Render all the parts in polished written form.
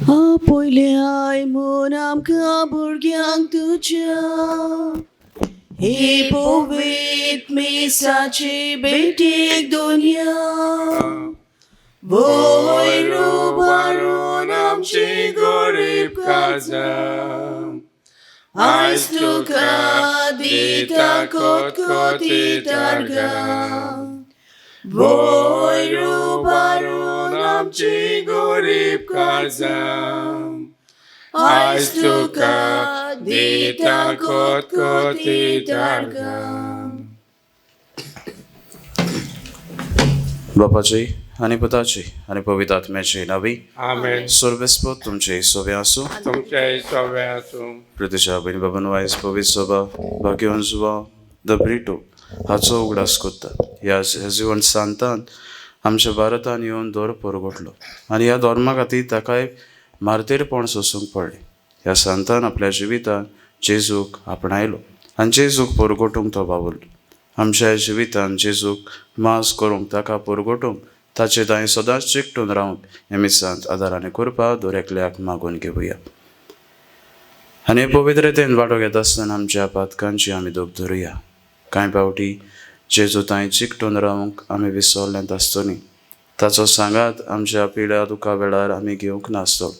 आपयल्याय म्हूण आमकां भुरग्यांक तुज्या हे पवित्र मिसाचे भेटीक दोनया वयर उबारून आमची गरीब काळजां आयज तुका दिता कोतकोती तारगां वयर उबारून आमची गरीब काळजां आयज तुका दिता कोतकोती तारगां. बापाची आनी पुताची आनी पवित्र आत्म्याची नावी. आमेन. सर्वेस्पद तुमचे सोबे आसूं. तुमचे सोबे आसूं. प्रदेशा भयणी बाबांनो, आयज पवित्र सभा भाग्यवान जुवांव the Brito हाचो उगडास करता. ह्या जेजुवन सांतान आमच्या भारतान येवन धर्म परगटलो आनी ह्या धर्मा खातीर ताकाय मार्तेरपण सोंसूंक पडलें. ह्या सांतान आपल्या जिवितान जेजूक आपणायलो आनी जेजूक परगटूंक तो वावुरलो. आमच्या जिवितान जेजूक मास करूंक, ताका परगटूंक, ताचे दायें सदांच चिकटून रावंक हे मिसांत आदार आनी कृपा दर एकल्याक मागून घेवया. आनी पवित्रतेन वांटो घेता आसतना आमच्या पातकांची आमी दोग धरुया. कांय फावटी जेजू तांय चिकटून रावंक आमी विसरल्यांत आसतलीं. ताचो सांगात आमच्या पिड्या दुखा वेळार आमी घेवंक नासतलो.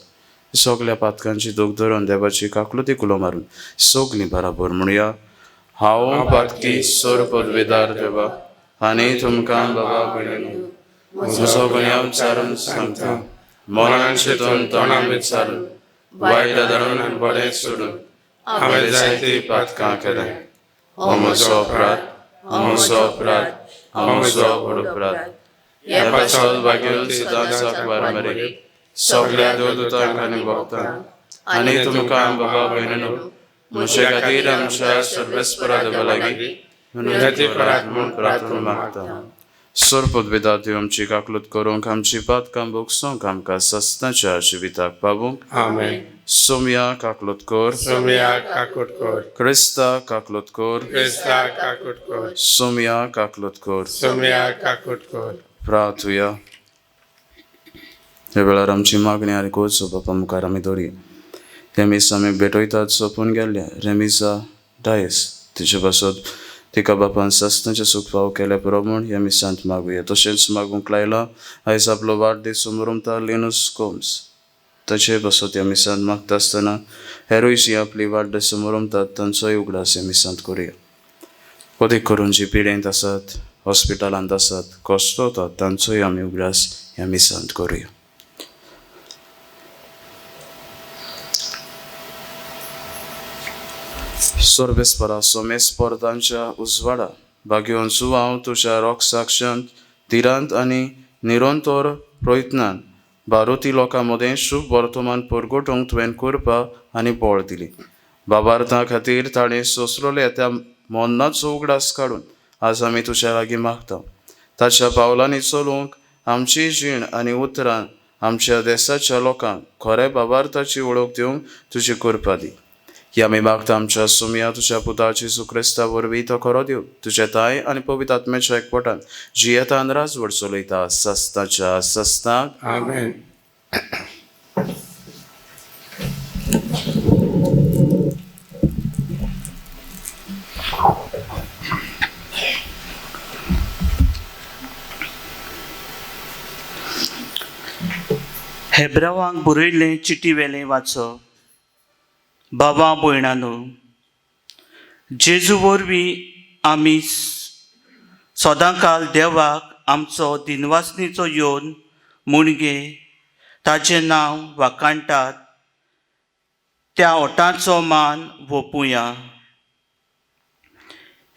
सगल्या पातकांची दोग धरून देवाची काकलुती कुलो मारून सगलीं बराबर म्हणया, हांव पातकी सोर पदवेदार देवा आनी तुमकां बाबा भयणीनो म्हजो गुन्यांव विचारून सांगता. मनान चिंतून, तोंडान विचारून, वायट धरून आनी बरें सोडून हांवें जायतीं पातकां केल्या. हो म्हजो अपराध, हो म्हजो अपराध, हो म्हजो व्हड अपराध. ह्या पासत भाग्यवंत सदांच अखबार मरे सगल्या देवदूतांक आनी भक्तांक आनी तुमकां बाबा भयणीनो म्हजे खातीर आमच्या सर्वेस्परा देवा लागीं विनंती करात म्हूण प्रार्थना मागता. सोर पदवेदा देव आमची काकलूत करूंक, आमची पातकां भोगसूंक, आमकां सस्नाच्या जिविताक पावूंक. आमेन. सोमया काकलूत कर. सोमया काकूट कर. क्रिस्ता काकलूत कर. क्रिस्ता काकूट कर. सोमया काकलूत कर. सोमया काकूट कर. प्रार्थुया. ह्या वेळार आमची मागणी आनी गोरजो बापा मुखार आमी दवरया. रेमीस आमी भेटयतात सोंपून गेल्ल्या रेमिसा डायस तिचे पासत तिका बापान सस्नाचें सूख फावो केल्या पुरो म्हूण ह्या मिसांत मागुया. तशेंच मागूंक लायला आयज आपलो वाडदीस समरमता लिनूस गोम्स ताचे पासत ह्या मिसांत मागता आसतना हेरूय जी आपली वाडदीस समरमतात तांचोय उगडास ह्या मिसांत करुया. अदीक करून जी पिडेंत आसात, हॉस्पिटलांत आसात, कश्टवतात तांचोय आमी उगडास ह्या मिसांत करुया. सर्वेस्परा सोमेस्पर तांच्या उजवाडा भाग्यवान जुवांव तुज्या रोगसाक्षांत धिरांत आनी निरंतर प्रयत्नान भारती लोकां मदें शुभ वर्तमान परगटूंक तुवें कृपा आनी बळ दिली. बाबार्था खातीर ताणें सोंसलोले त्या मरणाचो उगडास काडून आज आमी तुज्या लागीं मागता. ताच्या पावलांनी चलूंक आमची जीण आनी उतरां आमच्या देसाच्या लोकांक खऱ्या बाबार्थाची वळख दिवंक तुजी कृपा दी. ही आमी मागता आमच्या सुमया तुज्या पुता जेजू क्रिस्ता वरवीं तो खरो देव तुज्या ताय आनी पवित्र आत्म्याच्या एकवटान जियेता आनी राजवट चलयता सस्ताच्या सस्ताक. आमेन. हेब्रावांक बरयल्लें चिटी वेलें वाचप. बाबा भयणानो, जेजू वरवीं आमी सदांकाल देवाक आमचो दिनवासनीचो येवन मुणगे ताचें नांव वाखाणटात त्या ओटांचो मान वोपुया.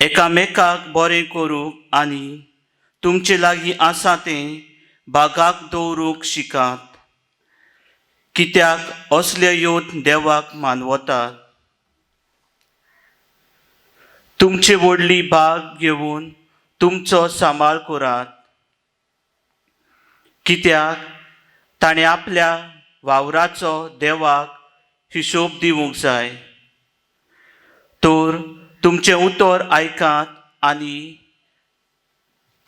एकामेकाक बरें करूंक आनी तुमचे लागीं आसा तें बागाक दवरूंक शिकात, कित्याक असले येवन देवाक मानवतात. तुमची व्हडली बाग घेवन तुमचो सांबाळ करात, कित्याक ताणें आपल्या वावराचो देवाक हिशोब दिवंक जाय. तर तुमचें उतर आयकात आनी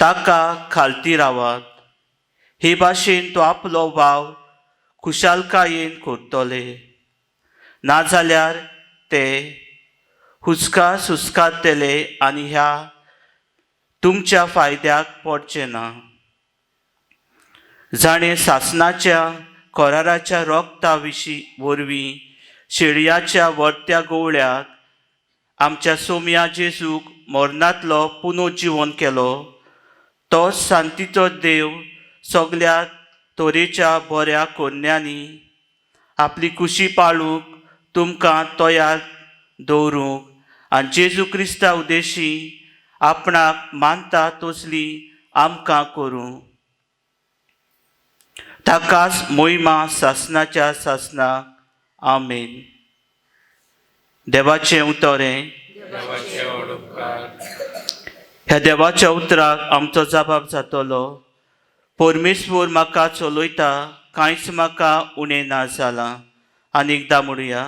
ताका खालती रावात. हे भाशेन तो आपलो वावर खुशालकायेन करतले, नाजाल्यार ते हुस्का सुस्कारतले आनी ह्या तुमच्या फायद्याक पडचें ना. जाणें सासणाच्या कराराच्या रोगता विशीं वरवीं शेळयाच्या वर्त्या गोवळ्याक आमच्या सोम्या जेजूक मरणांतलो पुनर्जिवन केलो, तो शांतीचो देव सगल्या तरेच्या बऱ्या कोन्यांनी आपली कुशी पाळूंक तुमकां तयार दवरूंक आनी जेजू क्रिस्ता उद्देशी आपणाक मानता तसली आमकां करूं. ताकाच मोहिमा सासनाच्या सासनाक. आमेन. देवाचें उतर हें. ह्या देवाच्या उतराक आमचो जबाब जातलो. परमेश्वर म्हाका चलयता, कांयच म्हाका उणें ना जालां. आनी एकदां म्हणुया,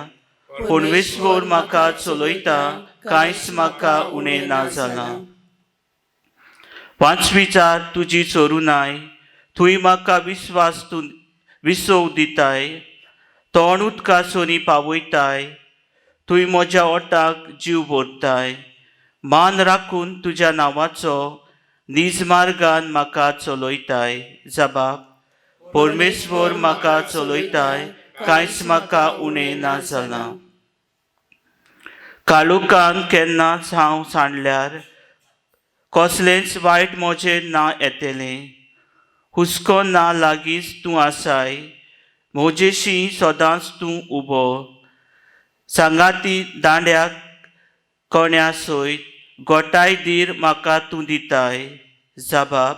परमेश्वर म्हाका चलयता, कांयच म्हाका उणें ना जालां. पांचवीचार तुजी चोरुनाय, थंय म्हाका विस्वास तूं विसव दिताय. तोंड उदका सरी पावयताय, थंय म्हज्या ओटाक जीव भरताय. मान राखून तुज्या नांवाचो नीज मार्गान म्हाका चलयताय. जबाब, परमेश्वर म्हाका चलयताय, कांयच म्हाका उणें ना जालां. काळोखान केन्नाच हांव सांडल्यार कसलेंच वायट म्हजेर ना येतलें. हुस्को ना लागींच तूं आसाय, म्हजेशी सदांच तूं उबो. सांगाती दांड्याक कोण्या सयत गोटाय धीर म्हाका तूं दिताय. जबाब,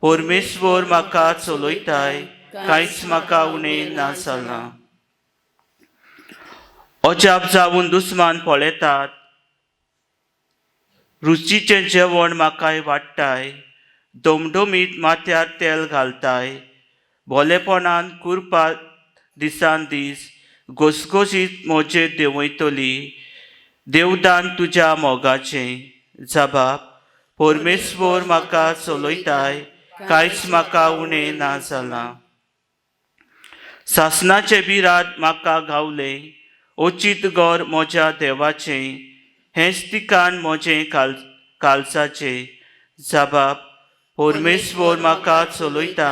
परमेश्वर म्हाका चलयताय, कांयच म्हाका उणें ना जालां. अजाप जावन दुस्मान पळयतात, रुचीचें जेवण म्हाकाय वाडटाय. डमडमीत माथ्यार तेल घालताय, भोलेपणान कुरपा दिसान दीस घसघशीत म्हजेर देंवयतली. देवदान तुज्या मोगाचें. जबाब, परमेश्वर म्हाका चलयताय, कांयच म्हाका उणें ना जालां. सासणाचें बिराड म्हाका गावलें, अचीत घर म्हज्या देवाचें, हेंच ठिकाण म्हजें कालसाचें. जबाब, परमेश्वर म्हाका चलयता,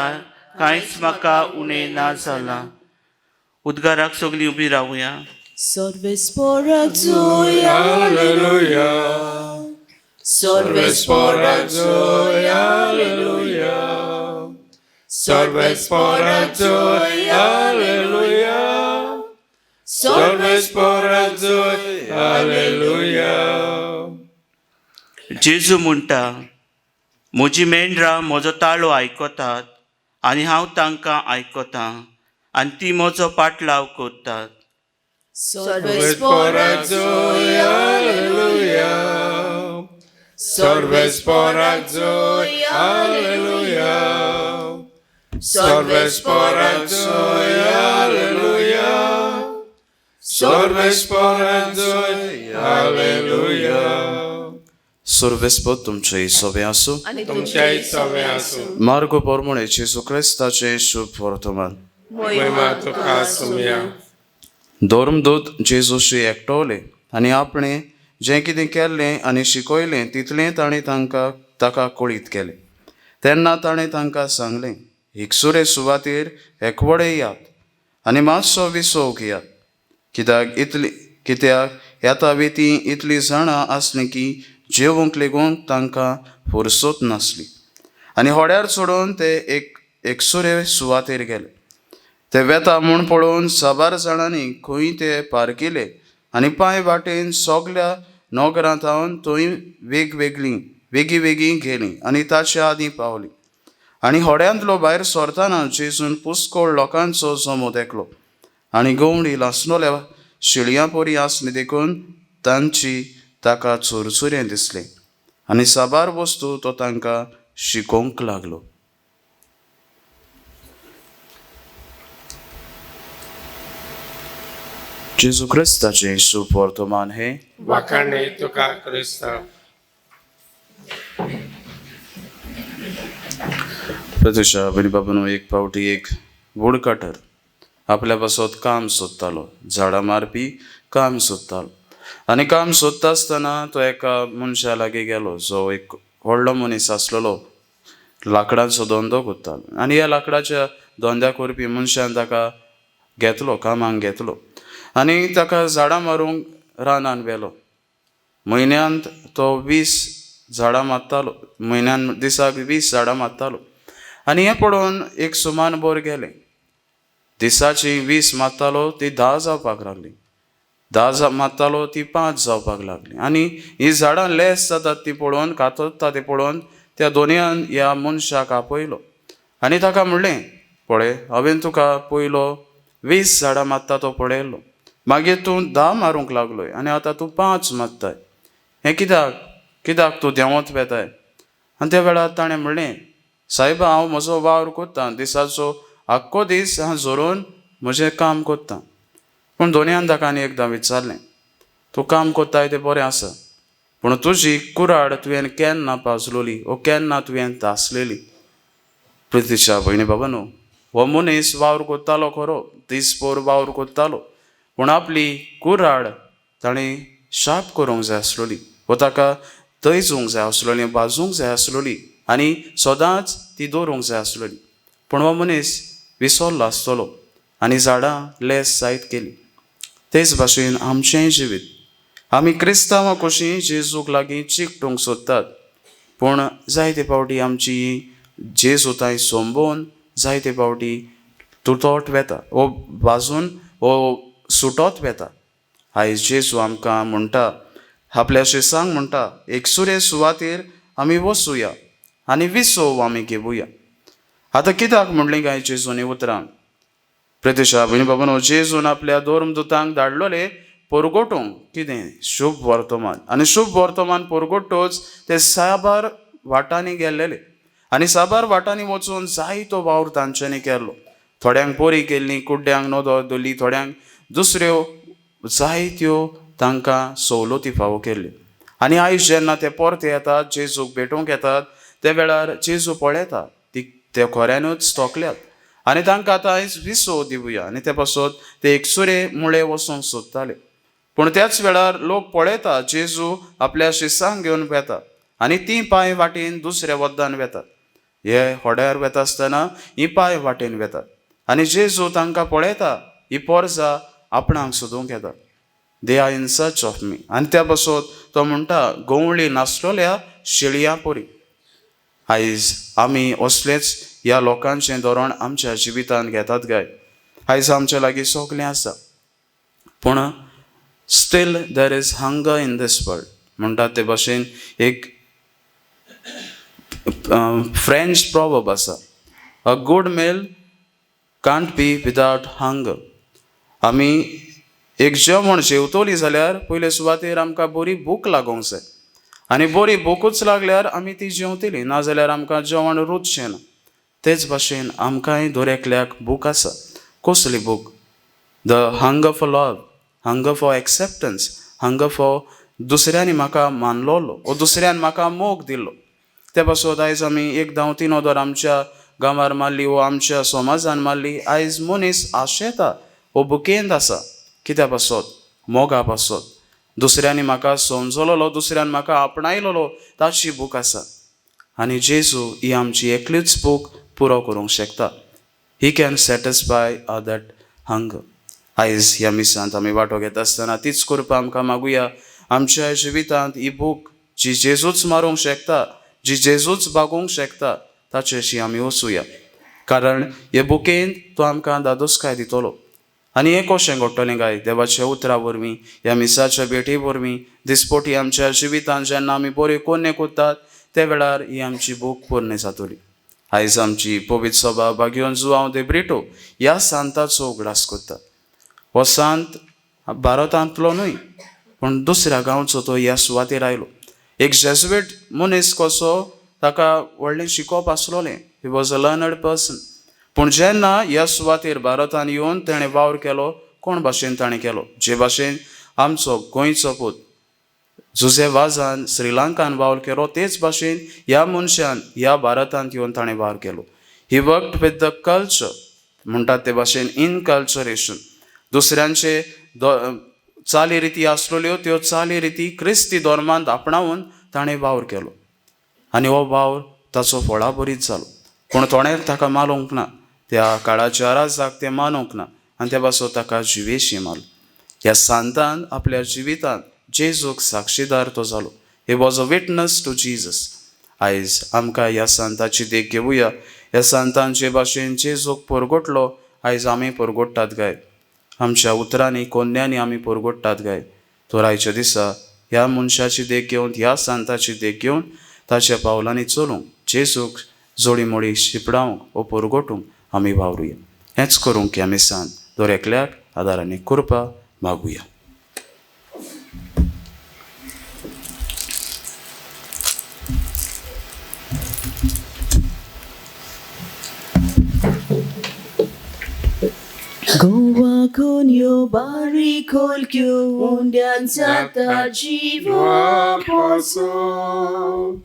कांयच म्हाका उणें ना जालां. उद्गाराक सगळीं उबी रावया. सर्वेस्पोराक जोय, Alleluia. सर्वेस्पोराक जोय, Alleluia. सर्वेस्पोराक जोय, Alleluia. सर्वेस्पोराक जोय, Alleluia. जेजू म्हणटा, म्हजी मेंढरां म्हजो ताळो आयकतात आनी हांव तांकां आयकतां आनी ती म्हजो पाटलाव करतात. सर्वेस्पोराक जोय, Alleluia. सर्वेस्पोराक जोय, Alleluia. सर्वेस्पोराक जोय, Alleluia. सर्वेस्पोराक जोय, Alleluia. सर्वेस्पोत तुमचे सोबे आसूं. आनी तुमच्याय सवे आसूं. मार्गो पोरमोणे जेजू क्रिस्ताचें शुभ वर्तमान. महिमा तुका सुमया. धर्मदूत जेजूशी एकटवले आनी आपणें जें कितें केल्लें आनी शिकयलें तितलें ताणें तांकां ताका कळीत केलें. तेन्ना ताणें तांकां सांगलें, एकसुरे सुवातेर एकवडे यात आनी मातसो विसव घेयात. कित्याक येता वेती इतलीं जाणां आसलीं की जेवंक लेगून तांकां फुरसत नासली. आनी होड्यार चडोवन ते एक एकसुरे सुवातेर गेले. ते वेता म्हूण पळोवन साबार जाणांनी खंय ते पारकिले आनी पांय वाटेन सगल्या नगरांत थावन थंय वेगवेगळीं वेगीं वेगीं गेलीं आनी ताचे आदीं पावलीं. आनी होड्यांतलो भायर सरतना जेजून पुस्कोळ लोकांचो जमो देखलो आनी गवंडी लासनोल्या शिळयां परी आसली देखून तांची ताका चुरचुरें दिसलें आनी साबार वस्तू तो तांकां शिकोवंक लागलो. जेजू क्रिस्ताचें शुभ वर्तमान हें. वाखाणे तुका क्रिस्तांव. प्रत्युषा बनी बाबानो, एक पावटी एक वुडकटर आपल्या पासत काम सोदतालो, झाडां मारपी काम सोदतालो. आनी काम सोदता आसतना तो एका मनशा लागीं गेलो जो एक व्हडलो मनीस आसलेलो, लांकडांचो धंदो करतालो. आनी ह्या लांकडाच्या धंद्या करपी मनशान ताका घेतलो, कामाक घेतलो आनी ताका झाडां मारूंक रानान व्हेलो. म्हयन्यांत तो 20 झाडां मारतालो, म्हयन्यान दिसाक 20 झाडां मारतालो. आनी हें पळोवन एक सुमान भर गेलें, दिसाची 20 मारतालो ती 10 जावपाक लागली, 10 मारतालो ती 5 जावपाक लागली. आनी ही झाडां लेस जातात ती पळोवन, कातरता ती पळोवन त्या दोनयान ह्या मनशाक आपयलो आनी ताका म्हणलें, पळय हांवें तुका पयलो 20 झाडां मारता तो पळयलो, मागीर तूं 10 मारूंक लागलोय आनी आतां तूं 5 मारताय, हें कित्याक, कित्याक तूं देंवत वेताय? आनी त्या वेळार ताणें म्हणलें, सायबा हांव म्हजो वावर करतां, दिसाचो आख्खो दीस हांव झरोवन म्हजें काम करतां. पूण दोनयान ताका आनी एकदां विचारलें, तूं काम करताय तें बरें आसा, पूण तुजी कुराड तुवें केन्ना पाजलोली ओ केन्ना तुवें तासलेली? प्रितीच्या भयणी बाबा न्हू, हो मनीस वावर करतालो खरो, दीसभर वावर करतालो, पूण आपली कुराड ताणें शार्प करूंक जाय आसलोली, वो ताका तैजूंक जाय आसलोली, भाजूंक जाय आसलोली आनी सदांच ती दवरूंक जाय आसलोली. पूण हो मनीस विसरलो आसतलो आनी झाडां लेस जायत गेली. तेच भाशेन आमचेंय जिवीत, आमी क्रिस्तांवां कशीं जेजूक लागीं चिकटूंक सोदतात, पूण जायते फावटी आमची जेजू थंय सोंपोवन जायते फावटी तुटत वेता, वो भाजून वो सुटत वेता. आयज जेजू आमकां म्हणटा, आपल्या शिसांक म्हणटा, एकसुरे सुवातेर आमी वसुया आनी विसव आमी घेवया. आतां कित्याक म्हणलें काय जेजून उतरां? प्रतिशा भयणी बाबानो, जेजून आपल्या धर्मदुतांक धाडलोले परगटूंक कितें शुभ वर्तमान, आनी शुभ वर्तमान परगटूच ते साबार वाटांनी गेल्लेले आनी साबार वाटांनी वचून जायतो वावर तांच्यांनी केल्लो. थोड्यांक पोरी केल्ली, कुड्ड्यांक नदर दवरली, थोड्यांक दुसऱ्यो जायत्यो तांकां सवलती फावो केल्ल्यो. आनी आयज जेन्ना ते परते येतात, जेजूक भेटूंक येतात, त्या वेळार जेजू पळयता ती ते खऱ्यानूच तोकल्यात आनी तांकां आतां आयज विसव दिवया. आनी ते पासत ते एकसुरे मुळे वचूंक सोदताले. पूण त्याच वेळार लोक पळयता जेजू आपल्या शिसांक घेवन वेता आनी ती पांय वाटेन दुसऱ्या वद्दान वेतात. हे होड्यार वेता आसतना ही पांय वाटेन वेतात आनी जेजू तांकां पळयता, ही पोरसां आपणाक सोदूंक येता, they are in search of me. आनी त्या पासत तो म्हणटा, गंवळी नासलोल्या शेळयां परी. आयज आमी असलेच ह्या लोकांचें धोरण आमच्या जिवितांत घेतात काय? आयज आमच्या लागीं सगळें आसा, पूण still there is hunger in this world. म्हणटात ते भाशेन एक फ्रेंच प्रॉवर्ब आसा, a good mail can't be without hunger. आमी एक जेवण जेवतली जाल्यार पयले सुवातेर आमकां बरी भूक लागोंक जाय, आनी बरी भुकूच लागल्यार आमी ती जेवतली, नाजाल्यार आमकां जेवण रुचचें ना. तेच भाशेन आमकांय दर एकल्याक भूक आसा. कसली भूक? The hunger for love, hunger for acceptance, hunger for दुसऱ्यांनी म्हाका मानलोलो वो दुसऱ्यान म्हाका मोग दिल्लो. ते पासत आयज आमी एक धांवती नदर आमच्या गांवार मारली वो आमच्या समाजान मारली, आयज मनीस आशेता वो भुकेंत आसा. कित्या पासत? मोगा पासत. दुसऱ्यांनी म्हाका समजलोलो, दुसऱ्यान म्हाका आपणायलोलो, ताची भूक आसा. आनी जेजू ही आमची एकलीच भूक पुरो करूंक शकता. He can satisfy that hunger. आयज ह्या मिसांत आमी वांटो घेता आसतना तीच करपा आमकां मागुया. आमच्या जिवितांत ही भूक जी जेजूच मारूंक शकता, जी जेजूच भागोवंक शकता, ताचेशी आमी वचुया, कारण हे बुकेंत तो आमकां दादोसकाय दितलो. आनी हें कशें घडटलें काय? देवाच्या उतरा वरवीं, ह्या मिसाच्या भेटी वरवीं, दिसपोटी आमच्या जिवितांत जेन्ना आमी बऱ्यो कोन्ने करतात त्या वेळार ही आमची भूक पूर्ण जातली. आयज आमची पवित्र सभा भाग्योन जुआंव दे ब्रिटो ह्या सांताचो उगडास करता. हो सांत भारतांतलो न्हय, पूण दुसऱ्या गांवचो तो ह्या सुवातेर आयलो. एक जेजुएट मनीस कसो, ताका व्हडलें शिकोवप आसलोलें, he was a learned person. पूण जेन्ना ह्या सुवातेर भारतान येवन तेणें वावर केलो, कोण भाशेन ताणें केलो? जे भाशेन आमचो गोंयचो पूत जुजे वाजान श्रीलंकान वावर केलो, तेच भाशेन ह्या मनशान ह्या भारतांत येवन ताणें वावर केलो. He worked with the culture. म्हणटात ते भाशेन इनकल्चरेशन, दुसऱ्यांचे चालीरिती आसलेल्यो त्यो चालीरिती क्रिस्ती धर्मांत आपणावन ताणें वावर केलो आनी हो वावर ताचो फळाभरीत जालो. पूण थोडें ताका मानूंक ना, त्या काळाच्या राजाक तें मानूंक ना आनी त्या पासत ताका जिवेशी मारलो. ह्या सांतान आपल्या जिवितांत जेजूक साक्षीदार तो जालो. He was a witness to Jesus. आयज आमकां ह्या सांताची देख घेवया. ह्या सांतान जे भाशेन जेजूक परगटलो आयज आमी परगोट्टात काय? आमच्या उतरांनी कोन्यांनी आमी परगोट्टात काय? तर आयच्या दिसा ह्या मनशाची देख घेवन, ह्या सांताची देख घेवन ताच्या पावलांनी चलूंक, जेजूक जोडीमोडी शिपडावंक वो परगोटूंक आमी वावरुया. हेंच करूंक ह्या मिसान दर एकल्याक आदार आनी कृपा मागुया. Goa konyo bari kolkyo undan zata jiva poso.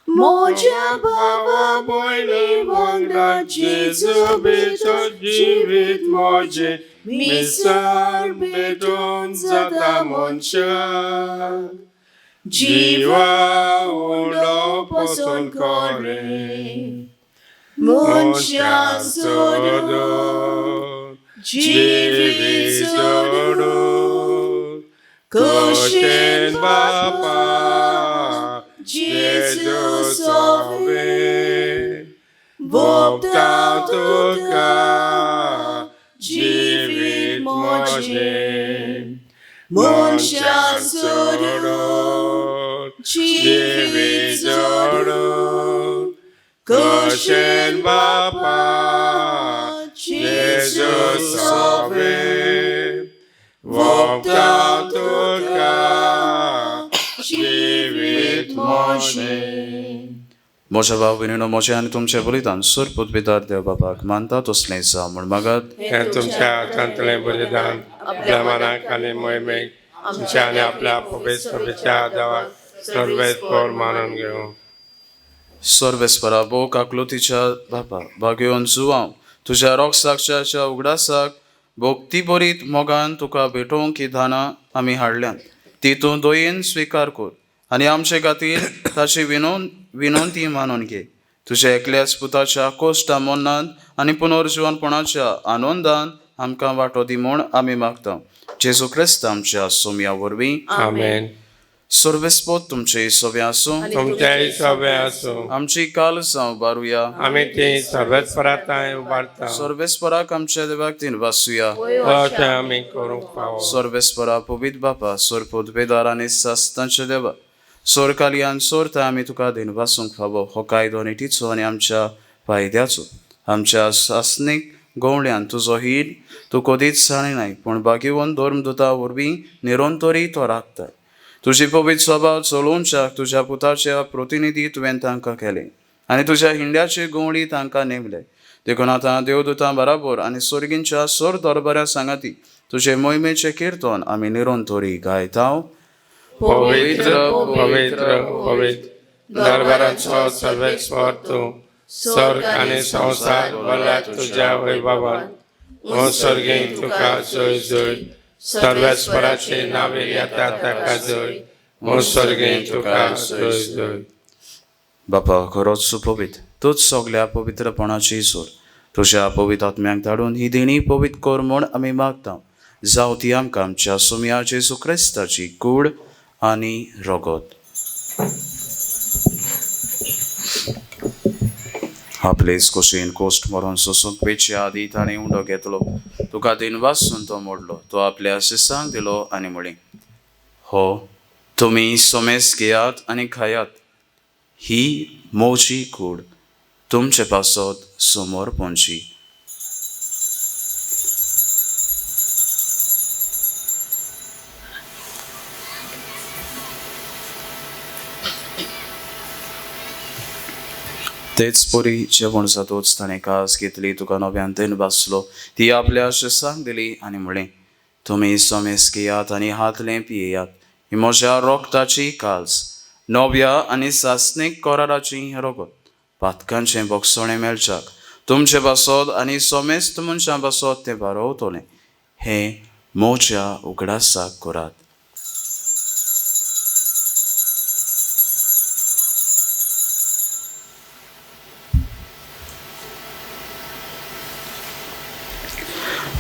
Moja baba boyle wanga Jesu beto jivit moje misar beton zata moncha jiva ulo poson kore Moncha sodo jivit sodo Koshin koshin bapa Jesus Jesu ove Bopta tuka jivit jivit moje moje Moncha sodo jivit jivit sodo sodo Koshin koshin bapa bapa Jesus Jesu ove Bopta tuka jivit jivit moje moje. म्हज्या भाव भयणीनो, म्हजें आनी तुमचें बलिदान सरपूत भितर देव बापाक मानता तसलें जावं म्हूण मागात. हें तुमच्या हातांतलें बलिदान आपल्या मनाक आनी मोहिमेक तुमच्या आनी आपल्या पवित्रतेच्या देवाक सर्वेस्पर मानून घेवं. सर्वेस्परा भोव काकलुतीच्या बापा भागेवन जुवांव तुज्या रोगसाक्षाच्या उगडासाक भोक्ती बरीत मोगान तुका भेटोवंक ही दानां आमी हाडल्यांत, ती तूं दयेन स्विकार कर आनी आमचे खातीर ताची विनवती मानून घे. तुज्या एकल्याच पुताच्या कोश्टा मरणांत आनी पुनर्जिवनपणाच्या आनंदान आमकां वांटो दी म्हूण आमी मागता. जेजू क्रिस्त आमच्या सोमया वरवीं. आमेन. सर्वेस्पोत तुमचे सोबे आसूं, तुमच्याय सोबे आसूं. आमची काल जावं बारुया. आमी ती सर्वेस्पराताय उबारता. सर्वेस्पराक आमच्या देवाक तीन वासुया. अशें आमी करूंक फावो. सर्वेस्परा पवित्र बापा सोरपूत बेदार आनी सास्तांच्या देवा सोरकालयान सोरता आमी तुका दिन वासूंक फावो. हो कायदो निटीचो आनी आमच्या फायद्याचो. आमच्या सासणीक गवळ्यान तुजो हीर तूं कदीच जाणिनाय, पूण भाग्यवंत धर्मदुता वरवीं निरंतरी तो राखता. तुजी पवित्र स्वभाव चलोवच्याक तुज्या पुताच्या प्रतिनिधी तुवें तांकां केलें आनी तुज्या हिंड्याचे गवळी तांकां नेमले. देखून आतां देवदूतां बराबर आनी सोर्गींच्या सोर दरबारा सांगाती तुजे मोहिमेचें किर्तन आमी निरंतरी गायता. पवित्र पवित्र पवित्र दरबाराचो सर्वेस्पर तूं, स्वर्ग आनी संवसार भरला तुज्या वैभवान. ओ स्वर्गी तुका जय जय. सर्वेस्पराचे नावे येता ताका जय. ओ स्वर्गी तुका जय जय. बापा खरोच सुपवित्र तूंच सगल्या पवित्रपणाची जोर. तुज्या पवित्र आत्म्याक धाडून ही देणी पवित्र कर म्हूण आमी मागता. जावं ती आमकां आमच्या सोमया जेजू क्रिस्ताची कूड आनी रगत. आपलेच कुशीन कोश्ट मरोन सोसूंक पेचे आदी ताणें उंडो घेतलो, तुका दिन वासून तो मोडलो, तो आपल्या शिसांक दिलो आनी म्हणलें, हो तुमी सोमेस घेयात आनी खायात, ही मोजी कूड तुमचे पासत समोर पोंची. तेच परी जेवण जातूच ताणें कास घेतली, तुका नव्यान तेन बसलो, ती आपल्या शिसांक दिली आनी म्हणलें, तुमी सोमेस घेयात आनी हातलें पियेयात, ही म्हज्या रोगताची काल्स, नव्या आनी सासणीक कराराची हें रगत, पातकांचें बोगसणें मेळच्याक तुमचे पासत आनी समेस्त मनशां पासत तें बारोवतलें. हें म्हज्या उगडासाक करात.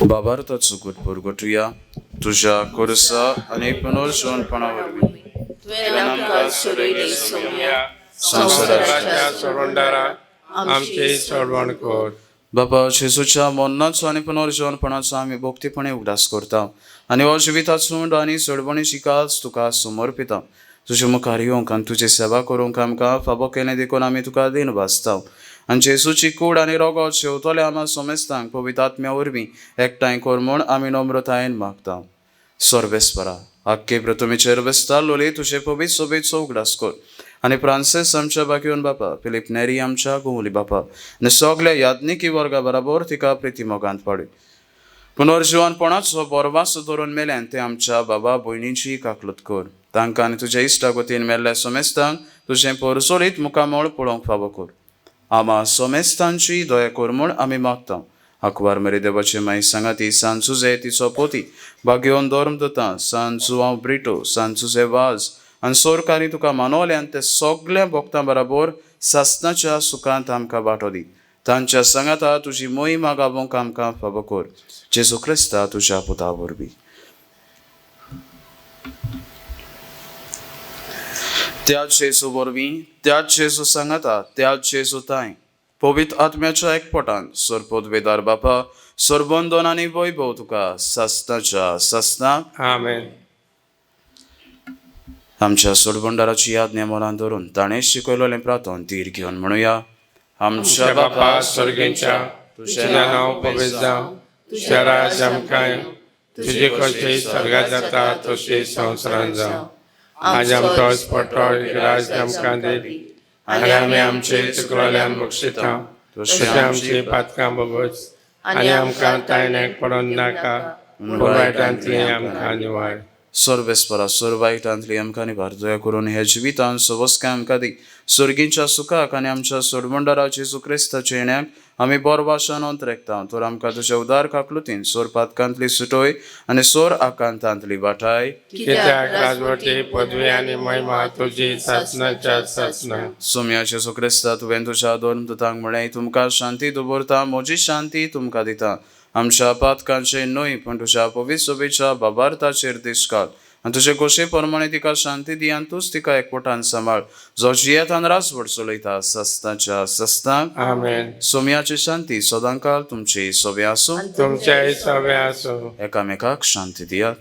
बाबार्थाचो गुट पुरगटुया तुज्या कोरसा आनी पुनर्जीवनपणा वरवीं तुवें आमकां सोडयले सोम्या संवसाराच्या सोडवणदारा आमची सोडवण कर. बाबा जेजूच्या मरणाचो आनी पुनर्जीवनपणाचो आमी भक्तीपणे उगडास करता आनी हो जिविताचो उंडो आनी सोडवणीची काज तुका समर्पिता. तुजे मुखार येवंक आनी तुजी सेवा करूंक आमकां फावो केलें देखून आमी तुका दीन भासता आनी जेजूची कूड आनी रोगोत शेवतले आमा समेस्तांक पवित्र आत्म्या वरवीं एकठांय कर म्हूण आमी नम्रतायेन मागता. सर्वेस्परा आख्खे प्रथमेचेर बेसता लोले तुजे पवित्र सोबेचो उगडास कर आनी फ्रांसीस आमच्या बाकीवन बापा, फिलीप नेरी आमच्या गोवली बापा आनी सगल्या याज्ञिकी वर्गा बराबर तिका प्रिती मोगांत पाडू. पुनर्जीवनपणाचो बोरवास धरून मेल्यान ते आमच्या बाबा भयणीची काकलूत कर. तांकां आनी तुज्या इश्टा गोतीन मेल्ल्या समेस्तांक तुजें पोरसोलीत मुखामळ पळोवंक फावो कर. आमा समेस्तांची दया कर म्हूण आमी मागता. आंकवार मरे देवाचे माई सांगाती सान सुजे तिचो पोती भाग्योन धर्म दता सान जुआंव ब्रिटो सान सुजे वाज आनी सोरकारी तुका मानवल्यान ते सगल्या भक्तां बराबर सासनाच्या सुखांत आमकां वांटो दी. तांच्या सांगाता तुजी मोहिमा गावोंक आमकां फावो कर. जेजू क्रिस्ता तुज्या पुता वरवीं. त्याच जेजू वरवीं, त्याच जेजू सांगाता, त्याच जेजू तांय पवित्र आत्म्याच्या एकपटान सरपोदवेदार बापा सरबंदन आनी वैभव तुका सासनाच्या सासनाक. आमेन. आमच्या सोडबंडाराची याद नेमोलान धरून ताणें शिकयलेलें प्रार्थन धीर घेवन म्हणुया. आमच्या बापा स्वर्गींच्या तुजें नांव पवित्र जावं, तुजें राज आमकां येवं, तुजी खोशी स्वर्गात जाता तशी संवसारांत जावं. आज आमचो पटो राज आमकां दी आनी आमी आमचे चुकलोल्यान बक्षिता तशें आमची पातकां बगोच आनी आमकां तायण्याक पडोन नाका, पूण वायटांतली आमकां निवार. सर्वेस्परा सर्वायटांतली आमकां निवार. दया करून ह्या जिवितान सवस्काय आमकां दी. सर्गींच्या सुखाक आनी आमच्या सोडमंडरा जेजू क्रिस्ताच्या येण्याक आमी बोरवाशान अंतरेकता. तर आमकां तुज्या उदार काकलुतीन सोर पातकांतली सुटोय आनी सोर आकांतांतली वाटाय. कित्याक राजवटी पदवी आनी महिमा तुजी सासनाच्या सासना. सोम्या जेजू क्रिस्ता तुवें तुज्या दोन दुतांक म्हळें, तुमकां शांती दवरता, म्हजी शांती तुमकां दिता. आमच्या पातकांचे न्हय पूण तुज्या पवित्र सोबेच्या बाबार्थाचेर दीस घाल आनी तुजे गोशे प्रमाणे तिका शांती दी आनी तूंच तिका एकवटान सांबाळ, जो जियेतान राजवट चलयता सस्ताच्या सस्तांक. आमेन. सोम्याची शांती सदांकाल तुमची सोबे आसूं. तुमच्याय सगळे आसूं. एकामेकाक शांती दियात.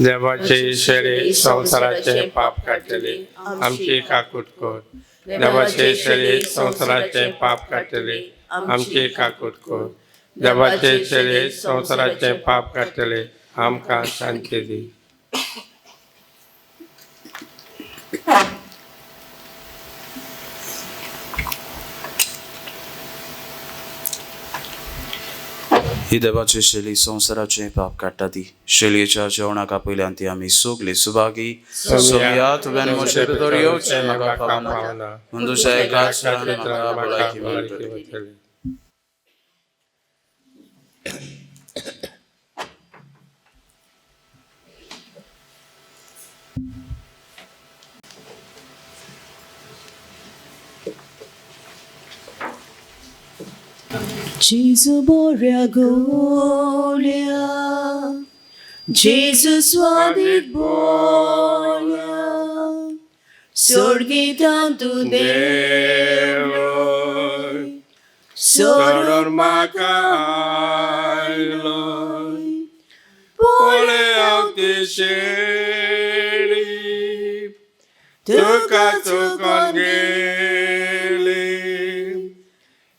देवाचे शरीर संवसाराचे पाप काडटले आमची काकूट कर. देवाचे शरीर संवसाराचे पाप काडटले आमची काकूट कर. देवाचे शरीर संवसाराचे पाप काडटले आमकां शांती दी. ही देवाची शैली संवसाराचे पाप काडटा ती शैलीच्या जेवणाक आपयल्यान ती आमी सगली सुभागी. सोमया तुवें म्हजे भितर येवचें म्हाका पावना, पूण तुज्या एकाच म्हाका भलायकी मेळटली. Gesù Boria Golia, Gesù Swadik Bolia, Sorgi tantu Deo, Soror Soror makailo, pole autisheli, tuka tukon geli,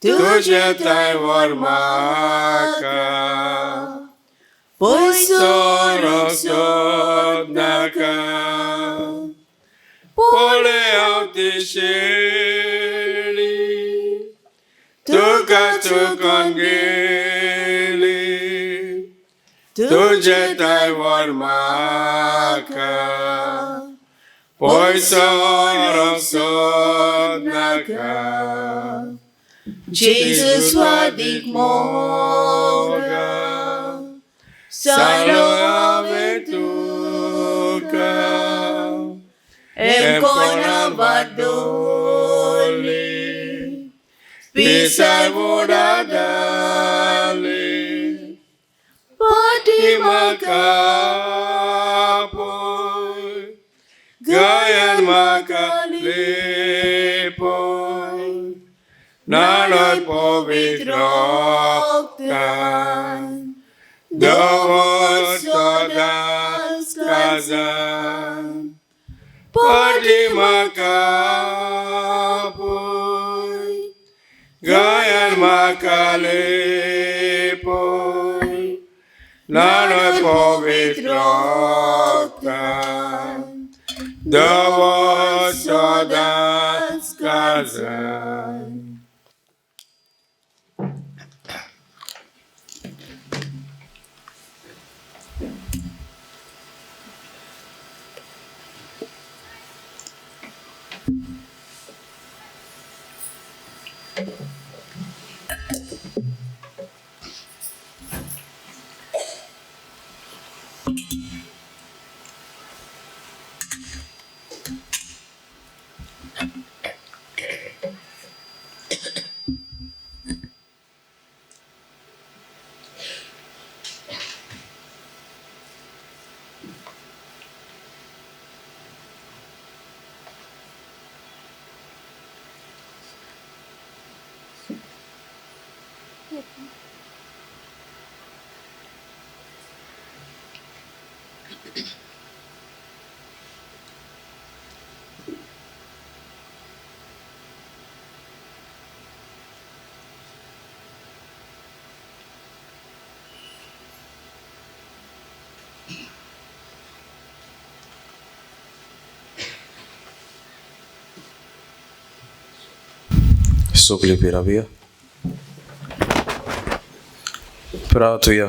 तुझे तैवर माका, Poi सोरो सोद नाका, pole autisheli, तुका चुकोन गेली, तुझे तैवर माका, पयसो व्हरूंक सोदनाका. जेजू स्वादीक मोगा सांगलो सांगलो हांवें तुका एम कोणा बादोली पिसाय बुडा जाली पाटी म्हाका पळय गायन म्हाका लिपय नाणय पवित्र रक्तान दवर सदांच काजान पाटी म्हाका पळय गायन म्हाका लिपय नाणय पवित्र रक्तान दवर सदांच काजान. सगली पिरावया प्रार्थुया.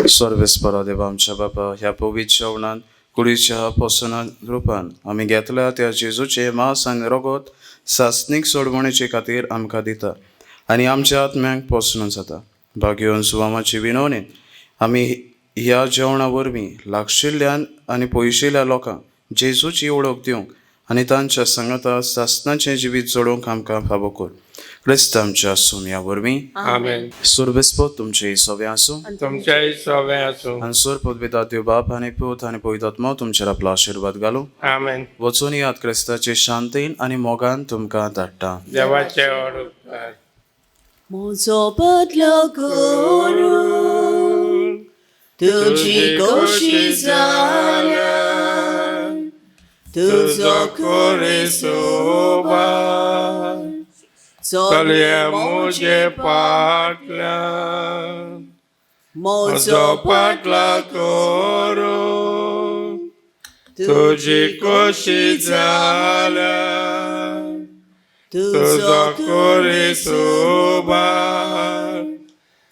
सर्वेस्परा देवा आमच्या बापा, ह्या पवित्र जेवणान कुडीच्या पोसना रुपान आमी घेतल्या त्या जेजूचे मांस आनी रगत सासणीक सोडवणेचे खातीर आमकां दिता आनी आमच्या आत्म्यांक पोसण जाता. भाग्योन सुवामाची विनवणेन आमी ह्या जेवणा वरवीं लागशिल्ल्यान आनी पयशिल्ल्या लोकांक जेजूची वळख दिवंक आनी तांच्या सांगाता सासणाचें जिवीत जोडूंक आमकां फावो कर, क्रिस्त आमच्या सोम्या वरवीं. आमेन. सुरबेस्पोत तुमचे सवे आसूं. तुमच्याय सवे आसूं. आनी सोर पदविता देव बाप आनी पूत आनी पवित्र आत्मो तुमचेर आपलो आशिर्वाद घालूं. आमेन. वचून याद, क्रिस्ताचे शांतीन आनी मोगान तुमकां धाडटा. देवाचे उपकार. म्हजो बदलो करून तुजी खोशी जाल्या तुजो कोरी सोबा चलये म्हजे फाटल्यान म्हजो म्हजो पाटला करून तुजी खोशी जाल्या तुजो कोरी सोबा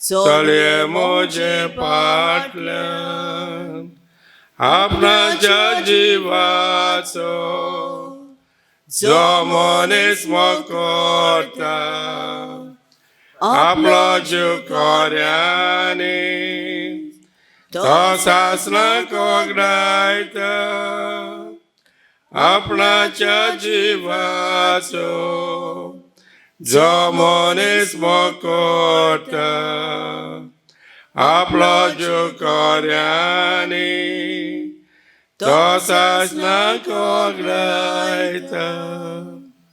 चलये म्हजे फाटल्यान आपणाच्या जिवाचो जो मनीस करता आपलो जीव कोऱ्यांनी तो सासणाक वगडायता. आपणाच्या जिवाचो जो मनीस करता आपलो जीव कोऱ्यांनी तो सासणाक वगडायता.